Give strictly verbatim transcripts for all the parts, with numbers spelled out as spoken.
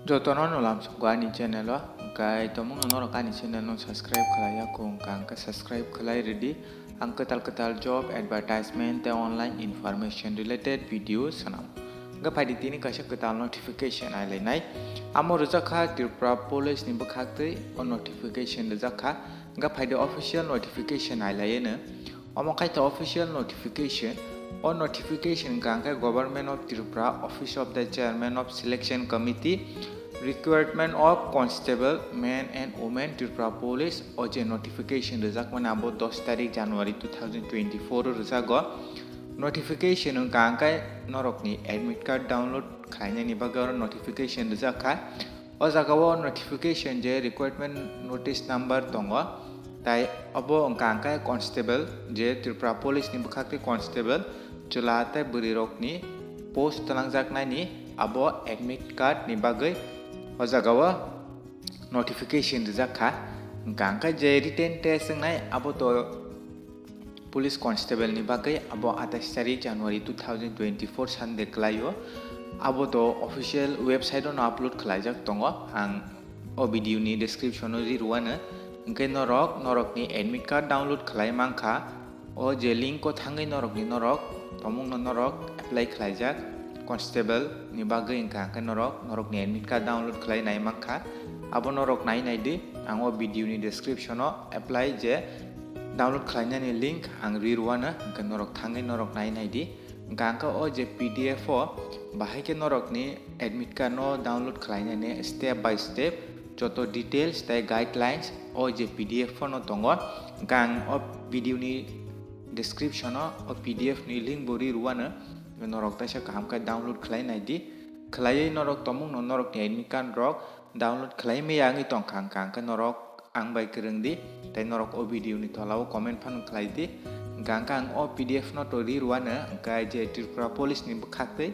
Jotono no lamsongo ani channel o, hwnkhe tomungno norok ani channel no subscribe khlaiya kho wngkha, hwnkhe subscribe khlai rwdi. Ang kwtal kwtal job advertisement tei online information related video swnam. Hwnkhe phaidi tini kaisa kwtal notification ailainai. Amo rwjak kha Tripura Police ni bwkhaktwi o notification rwjak kha. Hwnkhe phaidi official notification ailaiyeno. Omo khai khe official notification. O notification hwnkha hwnkhe Government of Tripura, Office of the Chairman of Selection Committee, Recruitment of Constable, Men and Women, Tripura Police. O je notification rwjakmani abo dos tarik January two thousand twenty-four o rwjago. Notification hwnkha hwnkhe norokni admit card download khlainani bagwi oro notification rwjak kha. O jaga o notification je recruitment notice number tongo, tai obo hwnkha hwnkhe constable, je Tripura Police ni bwkhak tei constable, chwla tei bwrwi rokni post twlangjaknaini abo admit card ni bagwi o jaga o notification rijak kha. Hwnkha hwnkhe je written test wngnai abo to Police Constable ni bagwi abo atais tarik January two thousand twenty-four Sunday kwlaio. Abo to official website o no upload khlaijak tongo. Ang o video ni description o ri rwano. Hwnkhe norok, norokni admit card download khlai mankha. O je link o thangwi norokni norok, tomungno norok apply khlaijak constable ni bagwi hwnkha hwnkhe norok, norokni admit card download khlai nai mankha. Abo norok nai nai di. Ang o video ni description o apply je download khlainani link ang ri rwano, hwnkhe norok thangwi norok nai nai di. Hwnkha hwnkhe o je P D F o bahai khe norokni admit card no download khlainani step by step joto details tei guidelines o je P D F o no tongo. Hwnkha ang o video ni description o o P D F ni link bo ri rwano, norok teisa kaham khe download khlai nai di. Khlaiwi norok tomungno norokni admit card rok download khlai maya wngwi tongkha, hwnkha hwnkhe norok ang bai kwrwng di, tei norok o video ni tola o comment phano khlai di. Hwnkha hwnkhe ang o P D F no to ri rwano, hwnkhe je Tripura Police ni bwkhak tei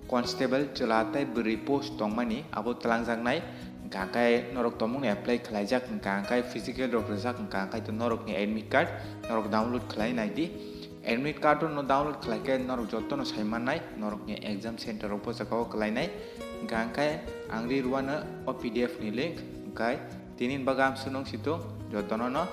constable chwla tei bwrwi post tongmani abo twlangjaknai. Hwnkha hwnkhe norok tomungno apply khlaijak, hwnkha hwnkhe physical rok rwjak, hwnkha hwnkhe to norokni admit card norok download khlai nai di. Admit card no download khlai khe norok jotono sai mannai, norokni exam center rok bo jaga o kwlainai. Hwnkha hwnkhe ang ri rwano o P D F ni link, hwnkhe tini bagwi amsuk nung situng jotono no